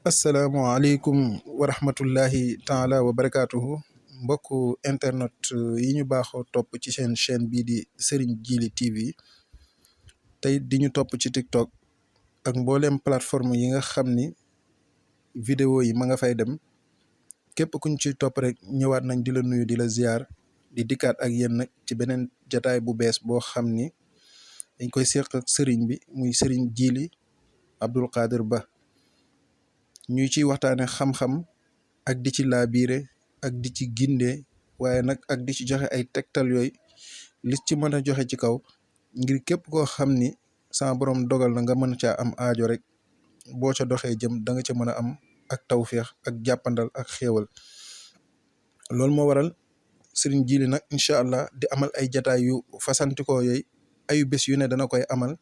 asalaamaaleykum wa rahmatullahi taala wa barakaatuhu mbokku internet yi ñu baaxoo topp ci seen chaîne bii di Serigne Djily TV tey di ñu topp ci TikTok ak mbooleem plateforme yi nga xam ni vidéo yi ma nga fay dem képp kuñ ci topp rek ñëwaat nañ di la nuyu di la ziar di dikkaat ak yéen nag ci beneen jataay bu bees boo xam ni dañ koy seq ak sëriñ bi muy Serigne Djily Abdou Khadre Ba ñuy ciy waxtaane xam-xam ak di ci laabiire ak di ci gindee waaye nag ak di ci joxe ay tegtal yooyu li ci mën a joxe ci kaw ngir képp koo xam ni sama borom dogal na nga mën caa am aajo rek boo ca doxee jëm da nga ca mën a am ak tawféex ak jàppandal ak xéewal loolu moo waral Serigne Djily nag incha allah di amal ay jataay yu fasantikoo yooyu ayu bés yu ne dana koy amal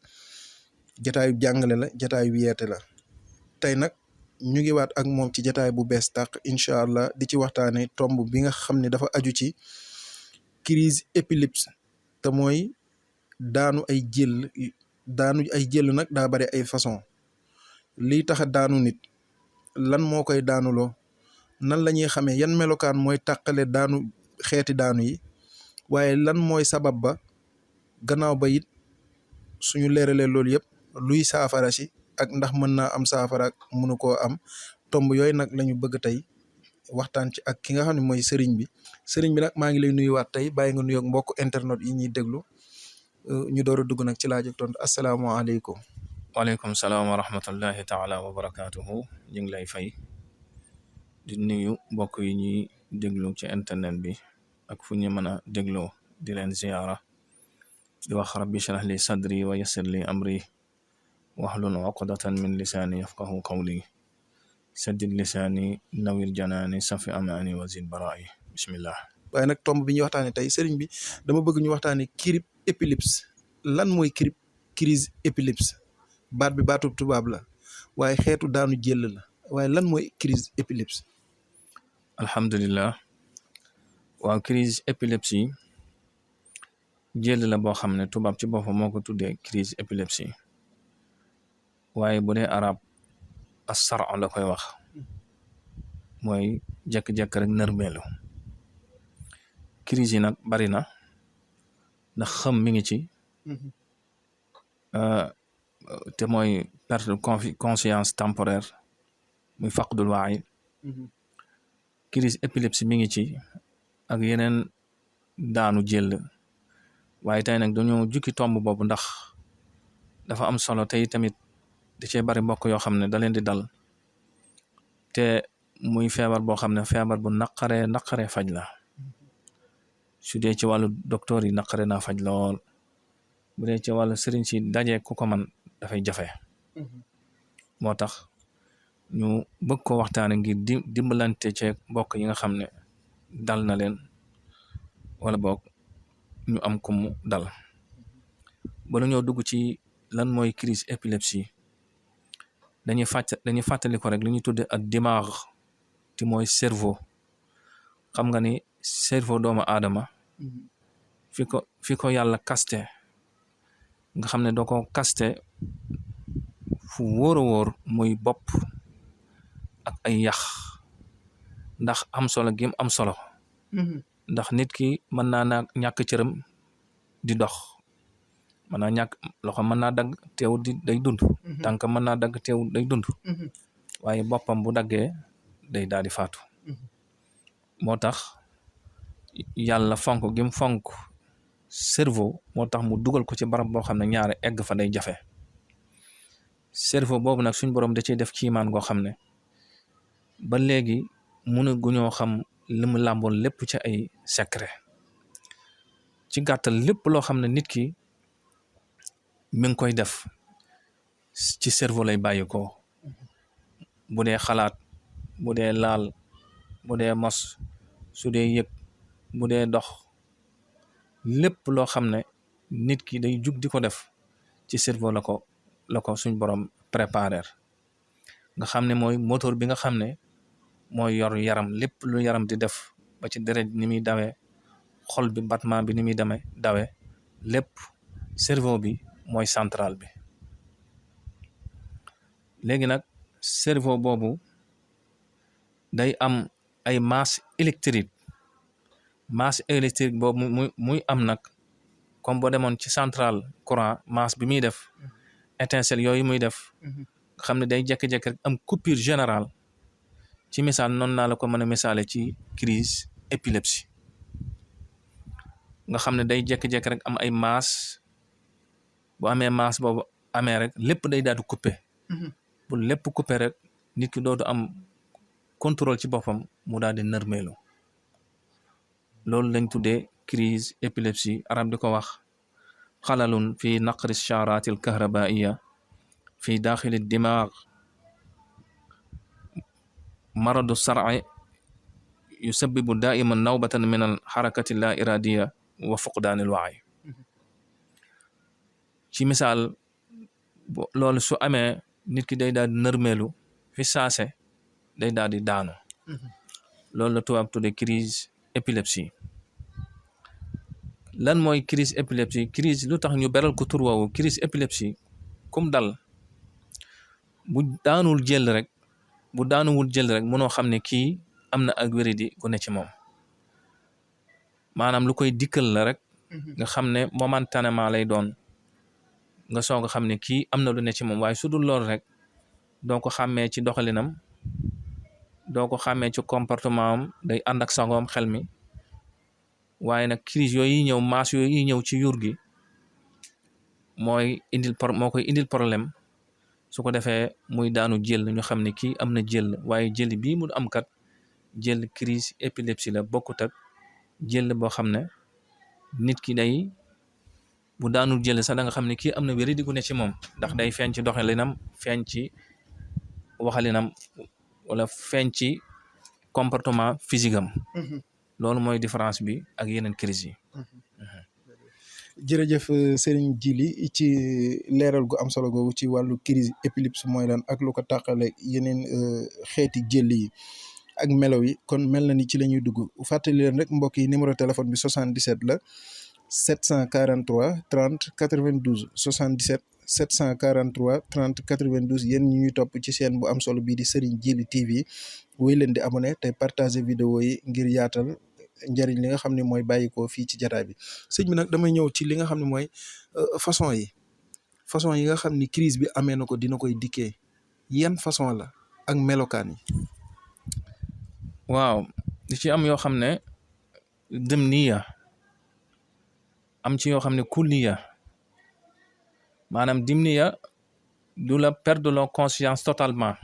jataayu jàngale la jataayu yeete la tey nag ñu ngi waat ak moom ci jataay bu bees tàq incha allah di ci waxtaane tomb bi nga xam ne dafa aju ci crise épilepsie te mooy daanu ay jël nag daa bari ay façon lii tax a daanu nit lan moo koy daanuloo nan la ñuy xamee yan melokaan mooy tàqale daanu xeeti daanu yi waaye lan mooy sabab ba gannaaw ba it suñu leeralee loolu yëpp luy saafara si ak ndax mën naa am saafara ak mënu koo am tomb yooyu nag la ñu bëgg tey waxtaan ci ak ki nga xam ne mooy sëriñ bi nag maa ngi lay nuyuwaat tey bàyyi nga nuyoog mbokk internet yi ñuy déglu ñu door a dugg nag ci laaj ak tontu asalaamaaleykum. waaleykum salaam wa rahmatullahi taala wa barakaatuhu ñu ngi lay fay di nuyu mbokk yi ñuy déglu ci internet bi ak fu ñu mën a dégloo di leen ziyaara di wax rabbi shrah li sadri wa yassir li amri wahlul uqdatan min lisaani yafqahu qawli saddid lisaani nawir janaani safi amaani wa zid baraa'i bismillah. waaye nag tomb bi ñuy waxtaanee tey sëriñ bi dama bëgg ñu waxtaanee crise épilepsie lan mooy crise épilepsie baat bi baatub tubaab la waaye xeetu daanu jël la waaye lan mooy crise épilepsie. alhamdulillah waaw crise épilepsie jël la boo xam ne tubaab ci boppam moo ko tuddee crise épilepsie waaye bu dee arab as-sar la koy wax mooy jekk-jekk rek nërmeelu crise yi nag bari na ndax xam mi ngi ci te mooy perte de conscience temporaire muy faqdul wa'i crise épilepsie mi ngi ci ak yeneen daanu jël waaye tey nag dañoo jukki tomb boobu ndax dafa am solo tey tamit da cee bari mbokk yoo xam ne da leen di dal te muy feebar boo xam ne feebar bu naqaree faj la su dee ci wàllu docteur yi naqare naa faj lool bu dee ci wàllu sëriñ si dajee ku ko man dafay jafe moo tax ñu bëgg ko waxtaane ngir dimbalante ci mbokk yi nga xam ne dal na leen wala boog ñu am ku mu dal ba ñoo dugg ci lan mooy crise épilepsie dañuy fàttali ko rek li ñuy tudde ak dimaag ti mooy cerveau xam nga ni cerveau doomu aadama fi ko yàlla kaste nga xam ne doo ko kaste fu wóor a wóor muy bopp ak ay yax ndax am solo gim am solo ndax nit ki mën naa ñàkk cëram di dox mën naa ñàkk loxo mën naa dagg teewul day dund tànk mën naa dagg teewul day dund waaye boppam bu daggee day daal di faatu moo tax yàlla fonk gim fonk cerveau moo tax mu dugal ko ci barab boo xam ne ñaare egg fa day jafe cerveau boobu nag suñ borom da ciy def kiimaan goo xam ne ba léegi mënu guñoo xam li mu làmboon lépp ci ay secret ci gàttal lépp loo xam ne nit ki mi ngi koy def ci cerveau lay bàyyi ko bu dee xalaat bu dee laal bu dee mos su dee yëg bu dee dox lépp loo xam ne nit ki day jug di ko def ci cerveau la ko suñ borom préparer nga xam ne mooy moteur bi nga xam ne mooy yor yaram lépp lu yaram di def ba ci deret ni muy dawee xol bi battement bi ni muy dawee lépp cerveau bi mooy central bi léegi nag cerveau boobu day am ay masse électrique boobu muy am nag comme boo demoon ci centrale courant masse bi muy def étincelle yooyu muy def nga xam ne day jékki-jékki rek am coupure générale ci misaal noonu naa la ko mën a misaale ci crise épilepsie nga xam ne day jékki-jékki rek am ay masse bu amee masse boobu amee rek lépp day daal di coupé bu lépp coupé rek nit ki dootu am contrôle ci boppam mu daal di nërmeelu loolu lañ tuddee crise épilepsie arab di ko wax xalalun fi naqri charati al kahrabaiya fi daaxili dimaag maradu sarci yusabibu daiman nawbatan min al xarakati la iradiya wa fuqdaani al waay ci misaal loolu su amee nit ki day daal di nërmeelu fi saase day daal di daanu loolu la tubaab tudde crise épilepsie lan mooy crise épilepsie crise lu tax ñu beral ko tur woowu crise épilepsie kum dal bu daanuwul jël rek mënoo xam ne kii am na ak wéradi gu ne ci moom maanaam lu koy dikkal la rek nga xam ne momentanément lay doon nga soog a xam ne kii am na lu ne ci moom waaye su dul loolu rek doo ko xàmmee ci doxalinam doo ko xàmmee ci comportement am day ànd ak sangoom xel mi waaye nag crise yooyu ñëw maas yooyu ñëw ci yuur gi moo koy indil problème su ko defee muy daanu jël ñu xam ne kii am na jël waaye jël bii mu am kat jël crise épilepsie la bokkut ak jël boo xam ne nit ki day bu daanul jël sax da nga xam ne kii am na wéri digu ne ci moom ndax day feeñ ci doxalinam feeñ ci waxalinam wala feeñ ci comportement physique am loolu mooy différence bi ak yeneen crise yi jërëjëf Serigne Djily ci leeral gu am solo googu ci wàllu crise épilepsie mooy lan ak lu ko tàqale yeneen xeeti jël yi ak melaw yi kon mel na ni ci la ñuy dugg fàttali leen rek mbokk yi numéro téléphone bi 77 la 743 30 92 77 743 30 92 yéen ñi ñuy topp ci chaîne bu am solo bii di Serigne Djily TV wéy leen di abonné tey partager vidéo yi ngir yaatal njëriñ li nga xam ne mooy bàyyikoo fii ci jataay bi sëñ bi nag damay ñëw ci li nga xam ne mooy façon yi nga xam ni crise bi amee na ko dina koy dikkee yan façon la ak melokaan yi. waaw di ci am yoo xam ne dimniya am ci yoo xam ne kulliya maanaam dimniya du la perdre la conscience totalement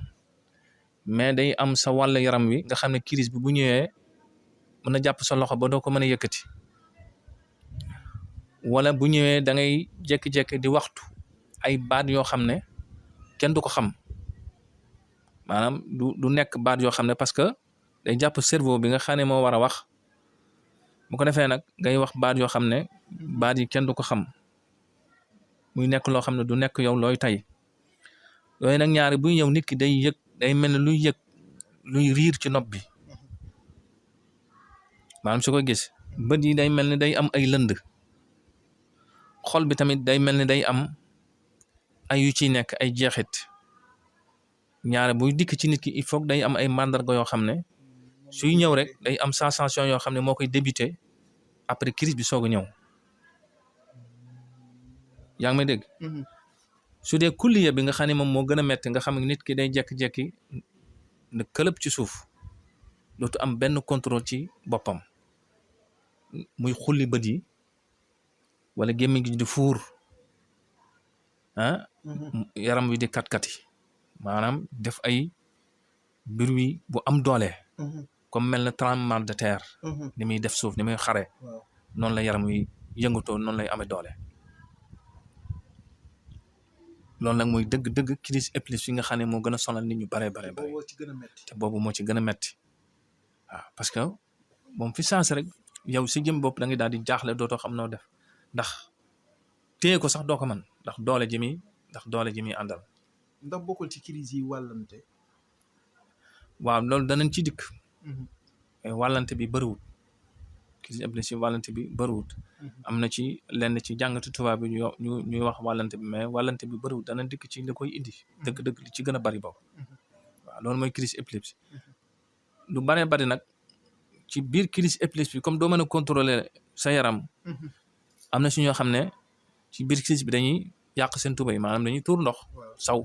mais day am sa wàll yaram wi nga xam ne crise bi bu ñëwee mën na jàpp sa loxo ba doo ko mën a yëkkati wala bu ñëwee da ngay jékki-jékki di waxtu ay baat yoo xam ne kenn du ko xam maanaam du nekk baat yoo xam ne parce que day jàpp cerveau bi nga xam ne moo war a wax bu ko defee nag ngay wax baat yoo xam ne baat yi kenn du ko xam muy nekk loo xam ne du nekk yow looy tay yooyu nag ñaari buy ñëw nit ki day yëg day mel ne luy riir ci nopp bi maanaam su ko gis bët yi day mel ni day am ay lënd xol bi tamit day mel ni day am ay yu ciy nekk ay jeexit ñaare buy dikk ci nit ki il faut day am ay màndarga yoo xam ne suy ñëw rek day am sensation yoo xam ne moo koy débuté après crise bi soog a ñëw yaa ngi may dégg su dee kulliya bi nga xam ne moom moo gën a metti nga xam ne nit ki day jekki-jekki ne këlëb ci suuf dootu am benn contrôle ci boppam muy xulli bët yi wala gémmiñ gi di fuur yaram wi di kat-kati maanaam def ay bruit bu am doole comme mel na tremblement de terre ni muy def suuf ni muy xare noonu la yaram wi yëngatoo noonu lay amee doole loolu nag mooy dëgg crise épilepsie yi nga xam ne moo gën a sonal nit ñu bare te boobu moo ci gën a metti waaw parce que moom fi sens rek yow si jëm bopp da ngay daal di jaaxle dootoo xam noo def ndax téye ko sax doo ko mën ndax doole ji muy àndal. ndax bokkul ci crise yi wàllante. waaw loolu danañ ci dikk. wàllante bi bëriwul crise épilepsie wàllante bi bëriwul. am na ci lenn ci jàngatu tubaab bi ñuy wax wàllante bi mais wàllante bi bëriwul danañ dikk ci li koy indi. dëgg li ci gën a bëri boobu. waaw loolu mooy crise épilepsie. lu baree bari nag ci biir crise épilepsie bi comme doo mën a contrôler sa yaram am na si ñoo xam ne ci biir crise bi dañuy yàq seen tubéy maanaam dañuy tuur ndox saw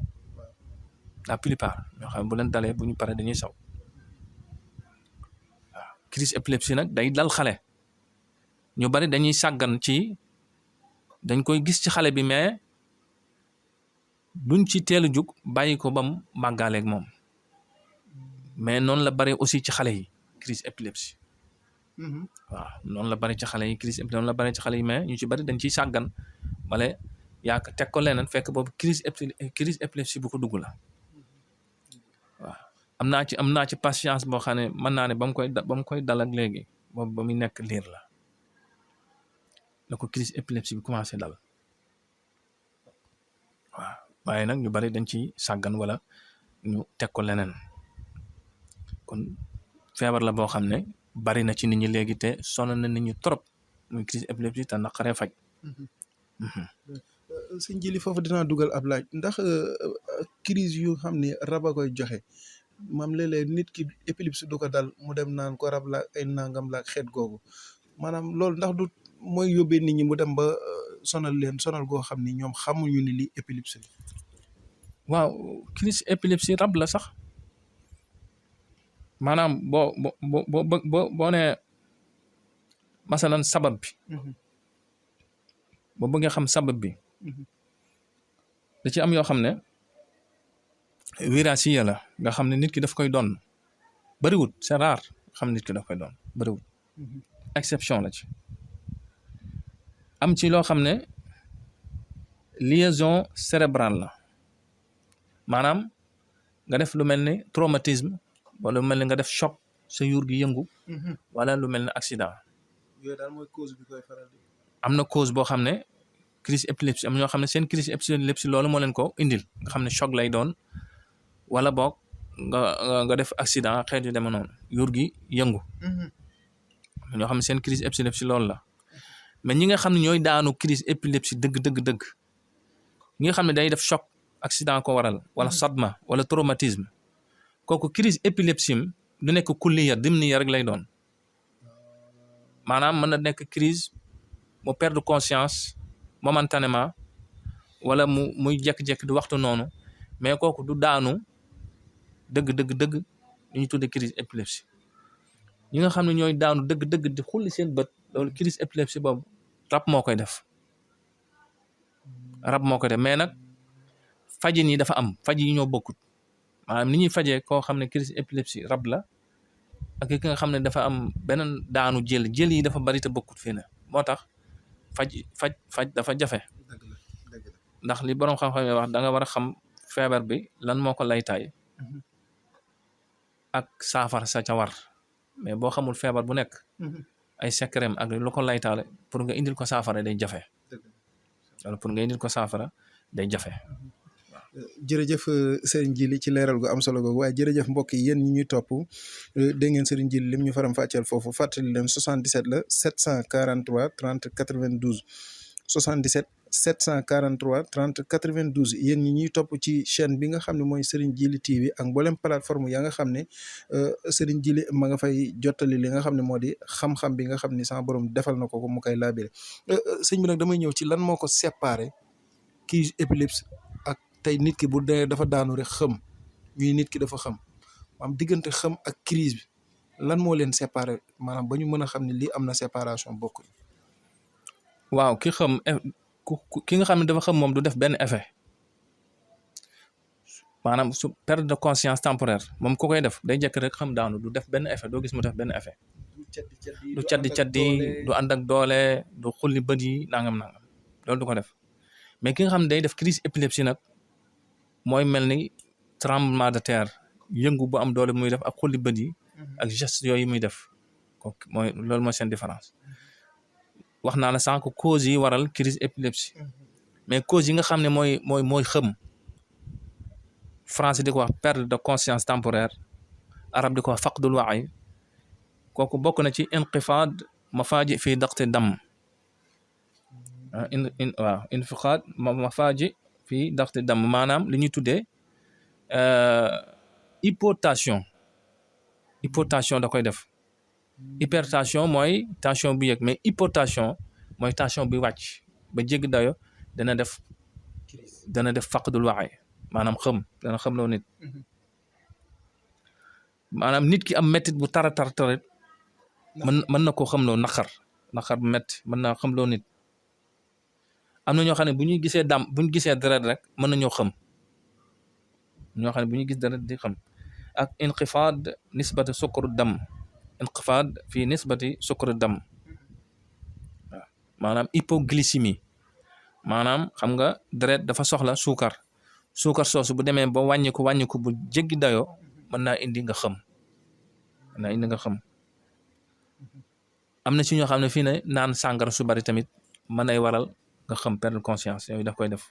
la plupart ñoo xam ne bu leen dalee bu ñu paree dañuy saw waaw crise épilepsie nag day dal xale ñu bari dañuy sàggan ci dañ koy gis ci xale bi mais duñ ci teel a jug bàyyi ko ba mu màggaaleeg moom mais noonu la bari aussi ci xale yi crise épilepsie waaw noonu la bari ci xale yi crise épilepsie noonu la bari ci xale yi mais ñu ci bari dañ ciy sàggan wala yaa ko teg ko leneen fekk boobu crise épilepsie bu ko dugg la waaw am naa ci patience boo xam ne mën naa ne ba mu koy dal ak léegi boobu ba muy nekk liir la ko crise épilepsie bi commencé dal waaw waaye nag ñu bari dañ ci sàggan wala ñu teg ko leneen kon feebar la boo xam ne bari na ci nit ñi léegi te sonal na nit ñi trop muy crise épilepsie te naqaree faj. sëñ Jili foofu dinaa dugal ab laaj ndax crise yu xam ne rab a koy joxe maam léeg-léeg nit ki épilepsie du ko dal mu dem naan ko rab la ay nangam la xeet googu maanaam loolu ndax du mooy yóbbee nit ñi mu dem ba sonal goo xam ni ñoom xamuñu ni li épilepsie la. waaw crise épilepsie rab la sax maanaam boo nee masalan sabab bi. boo bëggee xam sabab bi. da ci am yoo xam ne wiraasiya la nga xam ne nit ki daf koy doon bëriwut c'est rare xam nit ki daf koy doon bëriwut exception la ci am ci loo xam ne liaison cérébrale la maanaam nga def lu mel ni traumatisme wala lu mel ni nga def choc sa yuur gi yëngu wala lu mel ni accident yooyu daal mooy cause bi koy faral di. am na cause boo xam ne crise épilepsie am ñoo xam ne seen crise épilepsie loolu moo leen ko indil nga xam ne choc lay doon wala boog nga def accident xeet yu deme noonu yuur gi yëngu ñoo xam ne seen crise épilepsie loolu la mais ñi nga xam ne ñooy daanu crise épilepsie dëgg ñi nga xam ne day def choc accident ko waral wala sadma wala traumatisme kooku crise épilepsie du nekk kulliya dimniya rek lay doon maanaam mën na nekk crise mu perdre conscience momentanément wala muy jekk-jekk di waxtu noonu mais kooku du daanu dëgg ñu tudde crise épilepsie ñi nga xam ne ñooy daanu dëgg di xulli seen bët loolu crise épilepsie boobu rab moo koy def mais nag fajin yi dafa am faj yi ñoo bokkut maanaam ni ñuy fajee koo xam ne crise épilepsie rab la ak ki nga xam ne dafa am beneen daanu jël yi dafa bari te bokkut fii ne moo tax faj dafa jafe ndax li boroom xam-xam yi wax da nga war a xam feebar bi lan moo ko laytaay ak saafara sa ca war mais boo xamul feebar bu nekk ay secret ak lu ko laytaale pour nga indil ko saafara day jafe wala pour nga indil ko saafara day jafe. jërëjëf Serigne Djily ci leeral gu am solo googu waaye jërëjëf mbokk yi yéen ñi ñuy topp dégg ngeen Serigne Djily lim ñu faram fàcceel foofu fàttali leen 77 la 743 30 92 77 743 30 92 yéen ñi ñuy topp ci chaîne bi nga xam ne mooy Serigne Djily TV ak mboolem plateforme ya nga xam ne Serigne Djily ma nga fay jottali li nga xam ne moo di xam-xam bi nga xam ni sama borom defal na ko mu koy laabire sëñ bi nag damay ñëw ci lan moo ko séparé kii épilepsie ak tey nit ki bu dee dafa daanu rek xëm ñuy nit ki dafa xëm maanaam diggante xëm ak crise bi lan moo leen séparé maanaam ba ñu mën a xam ne lii am na séparation bokk. waaw ki xëm ki nga xam ne dafa xam moom du def benn effet maanaam su perte de conscience temporaire moom ku koy def day jekk rek xam daanu du def benn effet doo gis mu def benn effet du caddi du ànd ak doole du xulli bët yi nangam loolu du ko def mais ki nga xam ne day def crise épilepsie nag mooy mel ni tremblement de terre yëngu bu am doole muy def ak xulli bët yi ak geste yooyu muy def kooku loolu mooy seen différence wax naa la sànq cause yi waral crise épilepsie mais cause yi nga xam ne mooy xëm français di ko wax perte de conscience temporaire arab di ko wax faqdul wa'i kooku bokk na ci inqifaad mafaaji fii daqti dam waaw inqifaad mafaaji fii daqti dam maanaam li ñuy tuddee hypotension hypotension da koy def hypertension mooy tension bu yëg mais hypotension mooy tension bi wàcc ba jéggi dayo dana def faqdul waxe maanaam dana xëm loo nit maanaam nit ki am mettit bu tara tarit mën na koo xamloo naqar bu metti mën naa xamloo nit am na ñoo xam ne bu ñu gisee deret rek mën nañoo xam ñoo xam ne bu ñu gis deret di xam ak inqifaad nisbati sukkur dam inqifaad fii nisbati sukkur dam waaw maanaam hypoglycémie maanaam xam nga deret dafa soxla suukar soosu bu demee ba wàññiku bu jéggi dayoo mën naa indi nga xam am na ci ñoo xam ne fii ne naan sàngara su bari tamit mën nay waral nga xam perdre conscience yooyu daf koy def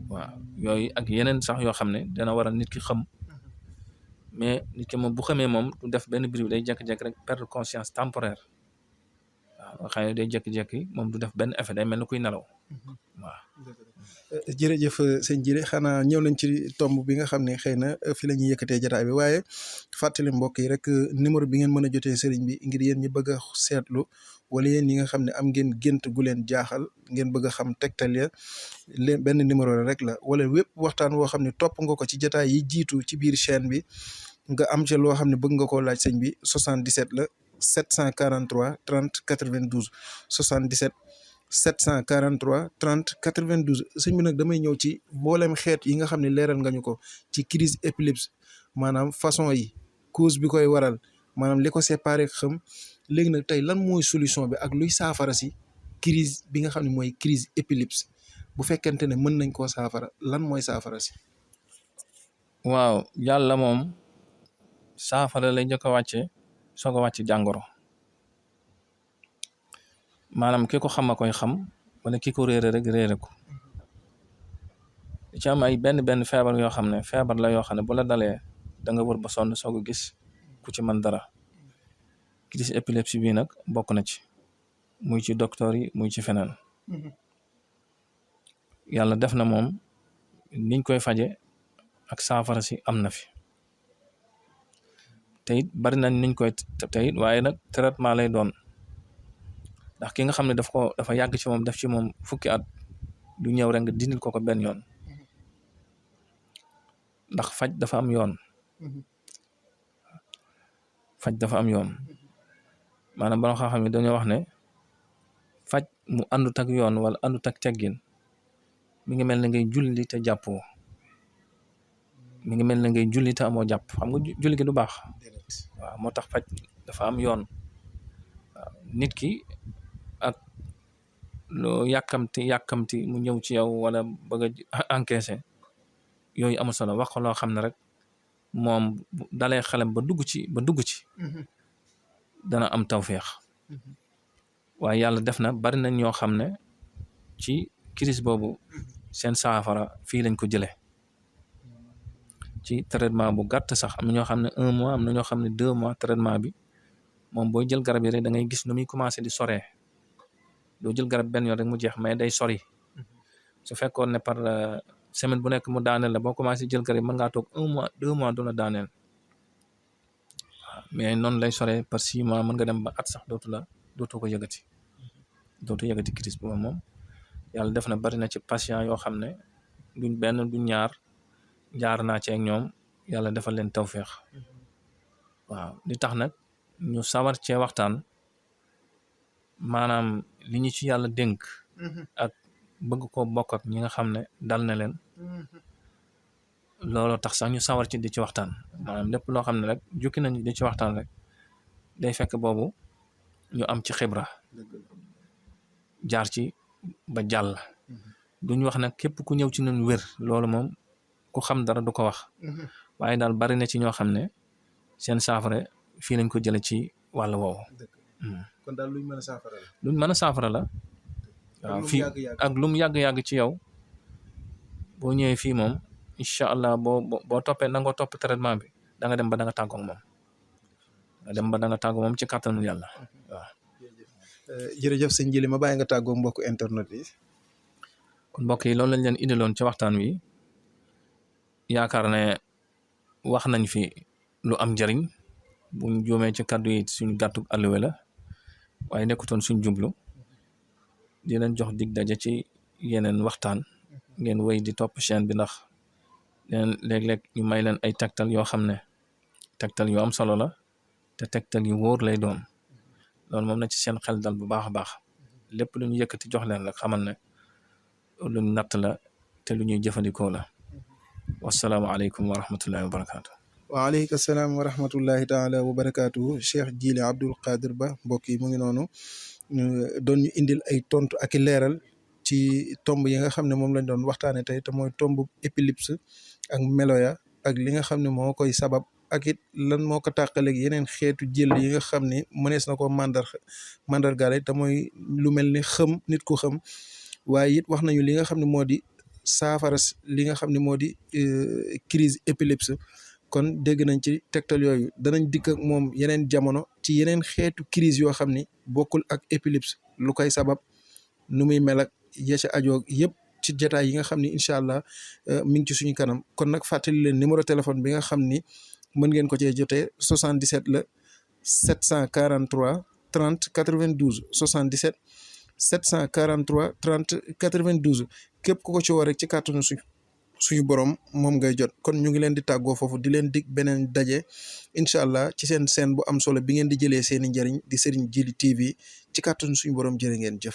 waaw yooyu ak yeneen sax yoo xam ne dana waral nit ki xam mais nit ki moom bu xamee moom du def benn bruit day jékki-jékki rek perdre conscience temporaire waaw xëy na day jékki-jékki moom du def benn effet day mel ni kuy nelaw waaw. jërëjëf sëñ Jili xanaa ñëw nañ ci tomb bi nga xam ne xëy na fi la ñuy yëkkatee jotaay bi waaye fàttali mbokk yi rek numéro bi ngeen mën a jotee sëriñ bi ngir yéen ñi bëgg a seetlu wala yéen ñi nga xam ne am ngeen gént gu leen jaaxal ngeen bëgg a xam tegtal ya benn numéro rek la wala wépp waxtaan woo xam ne topp nga ko ci jotaay yi jiitu ci biir chaîne bi nga am ci loo xam ne bëgg nga koo laaj sëñ bi 77 la 743 30 92 77 743 30 92 sëñ bi nag damay ñëw ci mboolem xeet yi nga xam ne leeral nga ñu ko ci crise épilepsie maanaam façon yi cause bi koy waral maanaam li ko séparé xam léegi nag tey lan mooy solution bi ak luy saafara si crise bi nga xam ne mooy crise épilepsie bu fekkente ne mën nañ koo saafara lan mooy saafara si. waaw yàlla moom saafara lay njëkk a wàcce soog a wàcc jàngoro maanaam ki ko xam a koy xam wala ki ko réere rek réere ko ci am ay benn feebar yoo xam ne feebar la yoo xam ne bu la dalee da nga wër ba sonn soog a gis ku ci mën dara crise épilepsie bii nag bokk na ci muy ci docteur yi muy ci feneen yàlla def na moom niñ koy faje ak saafara si am na fi te it bari nañ niñ koy te it waaye nag traitement lay doon ndax ki nga xam ne dafa yàgg ci moom def ci moom fukki at du ñëw rek nga dindil ko benn yoon ndax faj dafa am yoon maanaam ba nga xam ne dañoo wax ne faj mu àndut ak yoon wala àndut ak teggin mi ngi mel ne ngay julli te jàppoo mi ngi mel ne ngay julli te amoo jàpp xam nga julli gi du baax waaw moo tax faj dafa am yoon waaw nit ki ak loo yàkkamti mu ñëw ci yow wala bëgg a encaisser yooyu amul solo wax ko loo xam ne rek moom dalee xelam ba dugg ci dana am tawféex waaye yàlla def na bari nañ ñoo xam ne ci crise boobu seen saafara fii lañ ko jëlee ci traitement bu gàtt sax am na ñoo xam ne 1 mois am na ñoo xam ne 2 mois traitement bi moom booy jël garab yi rek da ngay gis nu muy commencé di soree doo jël garab benn yoon rek mu jeex mais day sori su fekkoon ne par semaine bu nekk mu daaneel la boo commencé jël garab yi mën ngaa toog 1 mois 2 mois du la daaneel waaw mais noonu lay soree par 6 mois mën nga dem ba at sax dootu ko yëgati crise boobu moom yàlla def na bari na ci patient yoo xam ne duñ benn duñ ñaar jaar naa ci ak ñoom yàlla defal leen tawféex waaw li tax nag ñu sawar cee waxtaan maanaam li ñu ci yàlla dénk ak bëgg ko bokk ak ñi nga xam ne dal na leen looloo tax sax ñu sawar ci di ci waxtaan maanaam lépp loo xam ne rek jukki nañu di ci waxtaan rek day fekk boobu ñu am ci xibra jaar ci ba jàll duñ wax nag képp ku ñëw ci ñun wér loolu moom ku xam dara du ko wax waaye daal bari na ci ñoo xam ne seen saafara fii lañ ko jële ci wàll woowu kon daal luñ mën a saafara la luñ mën a saafara la waaw fii ak lu mu yàgg-yàgg ci yow boo ñëwee fii moom incha allah boo toppee nangoo topp traitement bi da nga dem ba da nga tàggoog moom ci kàttanu yàlla waaw jërëjëf sëñ Jili ma bàyyi nga tàggoog mbokku internet yi kon mbokk yi loolu lañ leen indiloon ci waxtaan wi yaakaar ne wax nañ fi lu am njëriñ buñ juumee ci kàddu yi suñ gàttuk alluwe la waaye nekkutoon suñ jublu di leen jox dig daje ci yeneen waxtaan ngeen wéy di topp chaîne bi ndax leen léeg-léeg ñu may leen ay tegtal yoo xam ne tegtal yu am solo la te tegtal yu wóor lay doon loolu moom na ci seen xel dal bu baax a baax lépp lu ñu yëkkati jox leen rek xamal ne lu ñu natt la te lu ñuy jëfandikoo la wasalaamaaleykum wa rahmatullahi wa barakaatu. waaleykum salaam wa rahmatullahi taala wa barakaatu. Cheikh Djily Abdou Qadir Ba mbokk yi mu ngi noonu doon ñu indil ay tontu ak i leeral ci tomb yi nga xam ne moom lañ doon waxtaane tey te mooy tomb épilepsie ak melo ya ak li nga xam ne moo koy sabab ak it lan moo ko tàqaleeg yeneen xeetu jël yi nga xam ni mënees na ko mandargaale te mooy lu mel ni xëm nit ku xëm waaye it wax nañu li nga xam ne moo di saafara li nga xam ne moo di crise épilepsie kon dégg nañ ci tegtal yooyu danañ dikk ak moom yeneen jamono ci yeneen xeetu crise yoo xam ni bokkul ak épilepsie lu koy sabab nu muy mel ak ya ca ajoog yëpp ci jotaay yi nga xam ni incha allah mi ngi ci suñu kanam kon nag fàttali leen numéro téléphone bi nga xam ni mën ngeen ko cee jotee 77 la 743 30 92 77 743 30 92 képp ku ko ci woo rek ci kàttanu suñu borom moom ngay jot kon ñu ngi leen di tàggoo foofu di leen dig beneen daje incha allah ci seen bu am solo bi ngeen di jëlee seeni njëriñ di Serigne Djily TV ci kàttanu suñu borom jërë ngeen jëf.